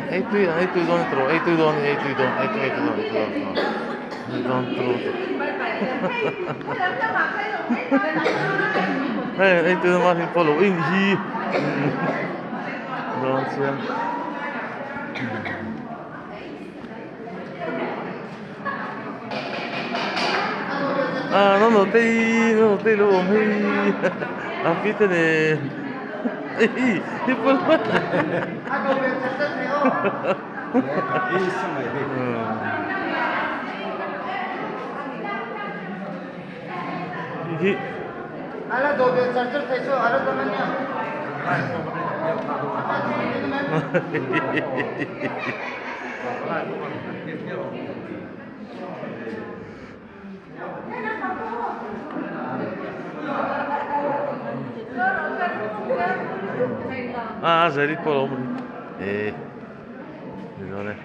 Ei tui ei tui dawn tawh ei tui dawn ei tui dawn ei tui dawn ei tui dawn ei dawn tawh hei ei tui dawn hi pawh lo in hi dawn chiang. À nó nổ tê nó nổ tê luôn hi à phía thế này hi bul hi A zai rit pawh a lo awm a ni e ni dawn e.